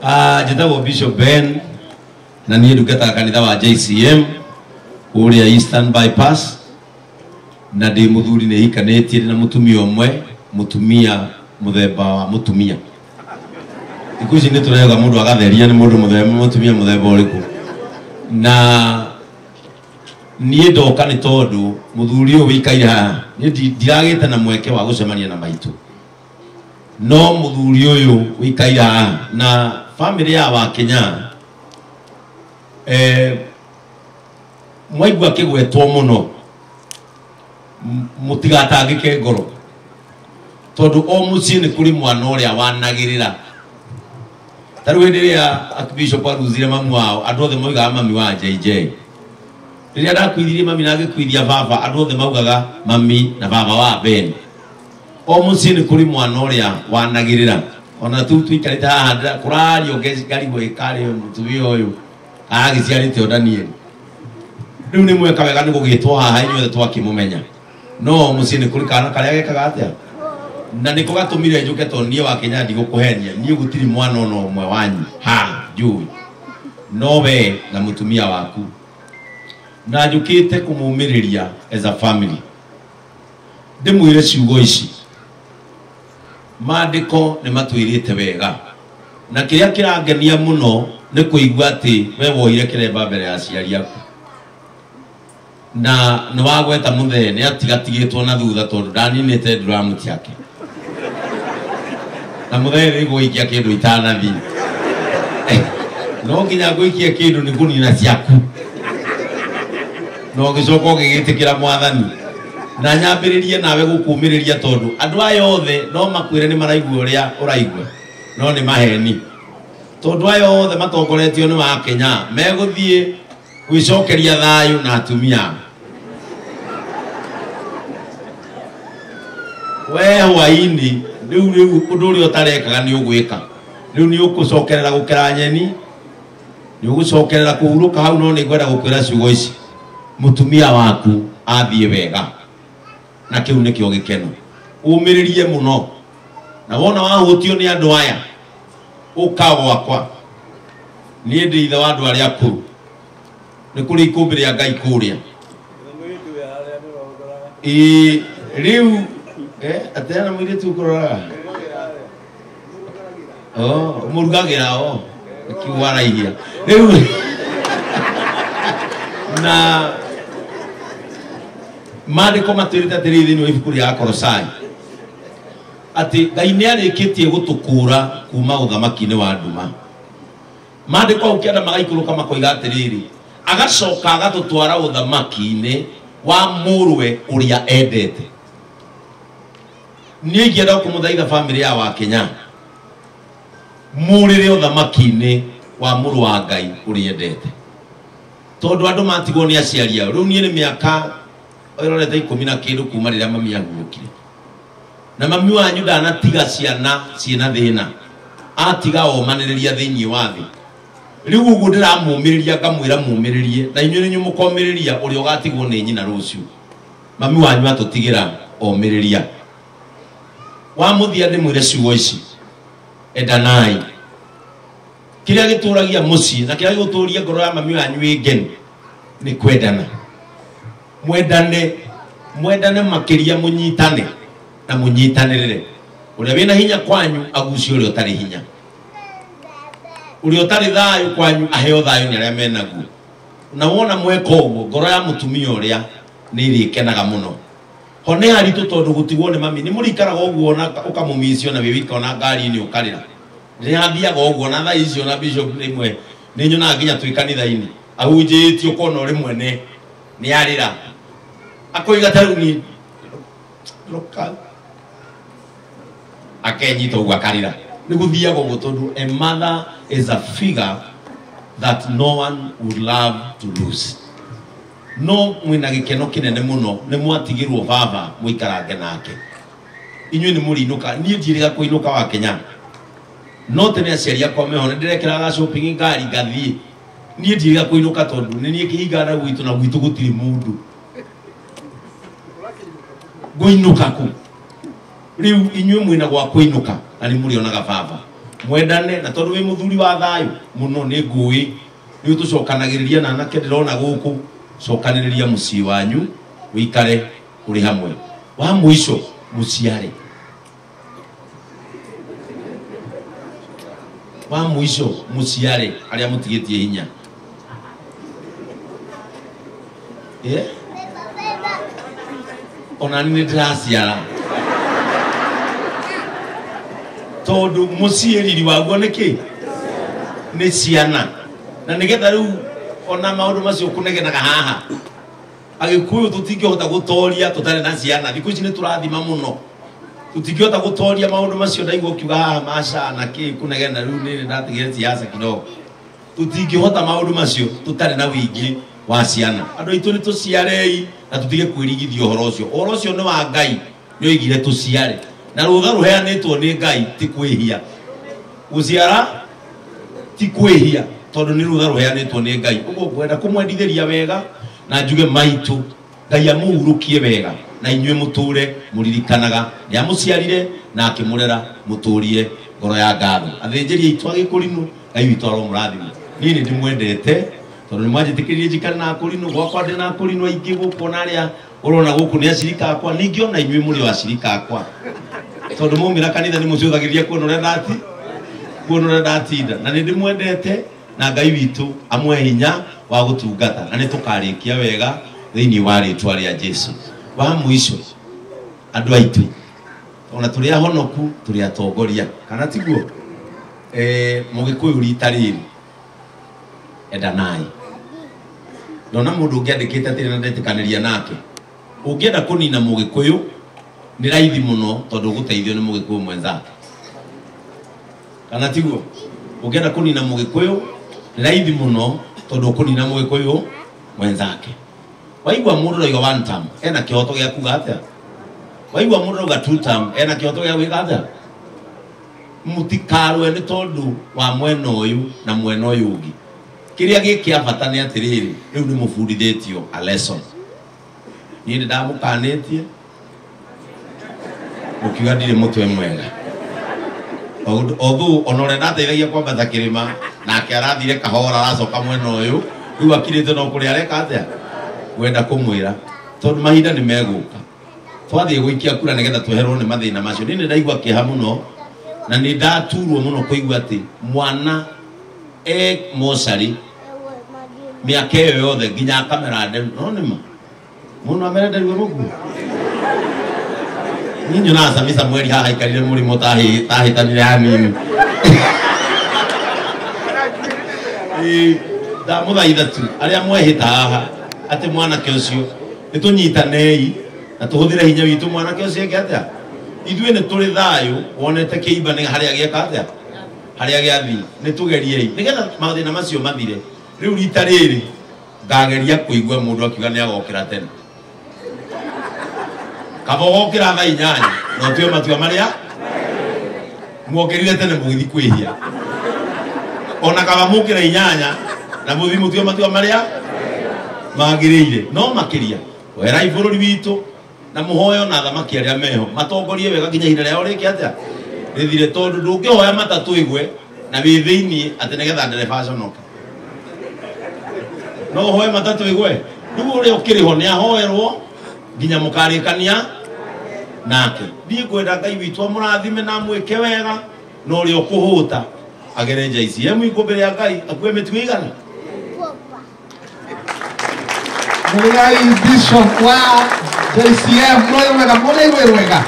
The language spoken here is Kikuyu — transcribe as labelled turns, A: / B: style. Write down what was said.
A: Njĩtagwo Bishop Ben na niĩ ndungataga kanitha wa JCM kũrĩa Eastern Bypass, na ndĩ mũthuri nĩ hikanĩtie na mũtumia ũmwe, mũtumia mũthemba wa mũtumia. Thikũ ici nĩ tũrega mũndũ agatheria nĩ mũndũ mũthemba mũtumia mũthemba ũrĩkũ. Na niĩ ndoka nĩ tondũ mũthuri ũyũ wĩikaire haha niĩ ndiragĩte na mweke wa gũcemania na maitũ, no mũthuri ũyũ wĩikaire haha na famĩlĩ ya Wakinya mwaigua kĩgwetwo mũno mũtigatangĩke ngoro tondũ o mũciĩ nĩ kũrĩ mwana ũrĩa wanagĩrĩra. Ta rĩu hĩndĩ ĩrĩa Archbishop aruzire mamu wao, andũ othe moigaga mami wa JJ. Rĩrĩa ndakuithirie mami na ngĩkuithia baba, andũ othe maugaga mami na baba wa Ben. O mũciĩ nĩ kũrĩ mwana ũrĩa wanagĩrĩra. Ona tu tũikarĩte haha kũrario ngarigwo ĩkarĩ mũtumia ũyũ agĩciarĩte o Daniel. Rĩu nĩ mweka wega nĩ gũgĩtwo haha inyuothe twakĩmũmenya. No mũciĩ nĩ kũrĩ kana karĩa gekaga atĩa? Na nĩko gatũmire njũke tondũ niĩ Wakinya ndigũkũhenia, niĩ gũtirĩ mwana ona ũmwe wanyu haha njũĩ, no we na mũtumia waku. Na njũkĩte kũmũmĩrĩria as a family. Ndĩmwĩre ciugo ici, maandĩko nĩ matwĩrĩte wega, na kĩrĩa kĩrangenia mũno nĩ kũigua atĩ we woire kĩremba mbere ya aciari aku, na nĩ wagweta mũthee nĩ atigatigĩtwo na thutha tondũ ndaninĩte nduramu ciake, na mũthee nĩ gũikia kĩndũ itanathiĩ, no nginya ngũikie kĩndũ nĩ kũnina ciaku, na ũgĩcoka ũgĩgĩtĩkĩra mwathani. Na nyambĩrĩrie nawe gũkũmĩrĩria tondũ andũ aya othe no makwĩre nĩ maraigua ũrĩa ũraigua, no nĩ maheni, tondũ aya othe matongoretio nĩ Wakinya megũthiĩ gwĩcokeria thayũ na atumia. We hwainĩ rĩu rĩu ũndũ ũrĩa ũtarekaga nĩ ũgwĩka, rĩu nĩ ũgũcokerera gũkera nyeni, nĩ ũgũcokerera kũhurũka hau, no nĩ ngwenda gũkwĩra ciugo ici, mũtumia waku athiĩ wega, na kĩu nĩkĩo gĩkeno. Ũmĩrĩrie mũno, na wona wahũtio nĩ andũ aya, ũka gwakwa, niĩ ndĩ ithe wa andũ arĩa akũrũ, nĩ kũrĩ ikũmbĩ rĩa Ngai kũrĩa. Ĩĩ rĩu atĩa na mũirĩtu ũkũroraga? Oh, mũrugagĩra o kiugo araihia rĩu. Na maandĩko matwĩrĩte atĩrĩrĩ thĩinĩ wa ibuku rĩa Akolosai atĩ Ngai nĩ arĩkĩtie gũtũkũra kuma ũthamaki-inĩ wa nduma. Maandĩko hau kĩanda magaikũrũka makoiga atĩrĩrĩ, agacoka agatũtwara ũthamaki-inĩ wa mũrũwe ũrĩa endete. Niĩ ingĩenda kũmũthaitha famĩlĩ ya Wakinya mũrĩre ũthamaki-inĩ wa mũrũ wa Ngai ũrĩa endete, tondũ andũ matigwo nĩ aciari ao. Rĩu niĩ nĩ mĩaka ĩrorete 10 na kĩndũ kuma rĩrĩa mami ahurũkire, na mami wanyu ndanatiga ciana ciĩna thĩna, atiga omanĩrĩria thĩinĩ wa thĩ. Rĩu ũguo ndĩramũmĩrĩria ngamwĩra mũmĩrĩrie, na inyuĩ nĩnyuĩ mũkomĩrĩria ũrĩa ũgatigwo nĩ nyina rũciũ. Mami wanyu atũtigĩra omĩrĩria. Wa mũthia ndĩmwĩre ciugo ici, endanai. Kĩrĩa gĩtũragia mũciĩ na kĩrĩa gĩgũtũria ngoro ya mami wanyu ĩ ngenu nĩ kwendana. Mwendane, mwendane makĩria, mũnyitane na mũnyitanĩrĩre. Ũrĩa wĩna hinya kwanyu agucie ũrĩa ũtarĩ hinya, ũrĩa ũtarĩ thayũ kwanyu aheo thayũ nĩ arĩa menaguo. Na wona mweka ũguo, ngoro ya mũtumia ũrĩa nĩ ĩrĩkenaga mũno. Ho nĩ haritũ tondũ gũtigwo nĩ mami, nĩ mũrikaraga ũguo na ũkamũmicio na wĩ wika ona ngari-inĩ ũkarĩra. Nĩ hathiaga ũguo na thaa icio na bishop rĩmwe nĩ nyonaga nginya twĩ kanitha-inĩ ahunjĩtio ũkona rĩmwe nĩ arĩra, akoiga ta rĩu niĩ rũka akenyita ũguo akarĩra. Nĩ gũthiaga ũguo tondũ a mother is a figure that no one would love to lose. No mwĩna gĩkeno kĩnene mũno nĩ mwatigĩrwo baba mũikarange nake. Inyuĩ nĩ mũrĩinũka, niĩ ndiĩrĩga kũinũka Wakinya, no tene aciari akwa meho nĩ ndĩrekĩraga shopping ngari ngathiĩ. Niĩ ndiĩrĩga kũinũka tondũ nĩ niĩ kĩhinga na gwitũ, na gwitũ gũtirĩ mũndũ. Ngũinũka kũ? Rĩu inyuĩ mwĩna gwa kũinũka na nĩ mũrĩonaga baba. Mwendane na tondu wi muthuri wa thayu muno ni ngui ni tucokanagiriria na anake ndirona guku cokaniriria mucii wanyu wikare uri hamwe. Wa mwisho muciare. Wa mwisho muciare aria mutigitie hinya. Ona ni ndiraciara tondu mucii riri waguo niki ni ciana na nigetha riu ona maundu macio kunegenaga haha agikuyu tutingihota gutoria tutari na ciana. Thiku ici ni turathima muno tutingihota gutoria maundu macio ndaigua ukiuga haha maca na ki kunegena riu ni ndatigire ciaca kidogo. Tutingihota maundu macio tutari na wingi wa ciana. Andu aitu ni tuciarei na tutige kwirigithia uhoro ucio. Uhoro ucio ni wa Ngai ni oigire tuciare na rutha ruheanitwo ni Ngai ti kwihia. Guciara ti kwihia tondu ni rutha ruheanitwo ni Ngai. Uguo ngwenda kumwendithiria wega na njuge maitu Ngai amuhurukie wega na inyuĩ muture muririkanaga ni amuciarire na akimurera muturie ngoro ya ngatho. Athinjĩri aitũ agĩkũrinũ Ngai witũ aromũrathima. Niĩ nĩ ndĩmwendete tondu nĩ mwanjĩtĩkĩririe njikare na akũrinũ gwakwa ndĩ na akũrinũ aingĩ gũkũ na arĩa ũrona gũkũ nĩ acirika akwa ningĩ ona inyuĩ mũrĩ o acirika akwa tondu maumĩra kanitha nĩ mũcũthagĩrĩria kuona ũrĩa ndatinda na nĩ ndĩmwendete na Ngai witũ amwe hinya wa gũtungata na nĩ tũkarĩkia wega thĩinĩ wa rĩtwa rĩa Jesu. Wa mwisho andũ aitũ ona tũrĩ ahonoku tũrĩ atongoria kana tiguo? Mũgĩkũyũ rita rĩrĩ endanai. Ndona mũndũ ũngĩ andĩkĩte atĩrĩ na ndetĩkanĩria nake ũngĩenda kũnina mũgĩkũyũ nĩ raithi mũno tondũ ũgũteithio nĩ mũgĩkũyũ mwenzake kana tiguo? Ũngĩenda kũnina mũgĩkũyũ nĩ raithi mũno tondũ ũkũnina mũgĩkũyũ mwenzake. Waigua mũndũ rauga one term ena kĩhoto gĩa kuga atĩa? Waigua mũndũ rauga two term ena kĩhoto gĩa gwĩka atĩa? Mũtikarũe nĩ tondũ wa mwena ũyũ na mwena ũyũ ũngĩ. Kĩrĩa gĩ kĩa bata nĩ atĩrĩrĩ rĩu nĩ mũbundithĩtio a lesson. Niĩ nĩ ndamũkanĩtie mũkiuga ndirĩ mũtwe mwega. Although ona ũrĩa ndateithagia kwambata kĩrĩma nake arathire kahora aracoka mwena ũyũ rĩu akirĩte no kũrĩa areka atĩa wenda kũmwĩra tondũ mahinda nĩ megũka twathiĩ gũikia kura nĩgetha tweherwo nĩ mathĩna macio. Niĩ nĩ ndaigua kĩeha mũno na nĩ ndaturwo mũno kũigua atĩ mwana e mocarĩ mĩaka ĩyo yothe nginya akamera nderu. No nĩ ma mũndũ amere nderu mũkuo. Niĩ nyonaga Sami Samueli haha aikarire mũrĩmo tahĩtanire hanini. Ndamũthaitha tu arĩa mwehĩta haha atĩ mwanake ũcio nĩ tũnyitanei na tũhũthĩre hinya witũ mwanake ũcio eke atĩa. Ithuĩ nĩ tũrĩ thayũ wonete kĩimba nĩ harĩa gĩeka atĩa harĩa gĩathiĩ nĩ tũgeriei nĩgetha mathĩna macio mathire. Rĩu rita rĩrĩ ngageria kũigua mũndũ akiuga nĩ agokĩra tene kaba ũgokĩra thaa 8 na ũtue matua marĩa muokĩrire tene mũgĩthiĩ kwĩhia ona kaba mũkĩra 8 na mũthiĩ mũtue matua marĩa magĩrĩire. No makĩria werai bũrũri witũ na mũhoyo na athamaki arĩa meho matongorie wega nginya ihinda rĩao rĩke atĩa rĩthire tondũ ndũngĩhoya matatũ ĩgwe na wĩ thĩiniĩ atĩ nĩgetha ndereba aconoke. No ũhoe matatũ ĩgwe rĩu ũrĩa ũkĩrĩ ho nĩ ahoerwo nginya mũkarĩkania nake. Niĩ ngwenda Ngai witũ amũrathime na amwĩke wega na ũrĩa ũkũhũta agere JCM ikũ mbere ya Ngai akue mĩtugo igana.
B: Mũrĩgai Bishop wa JCM mũrĩ wega mũrĩ wega.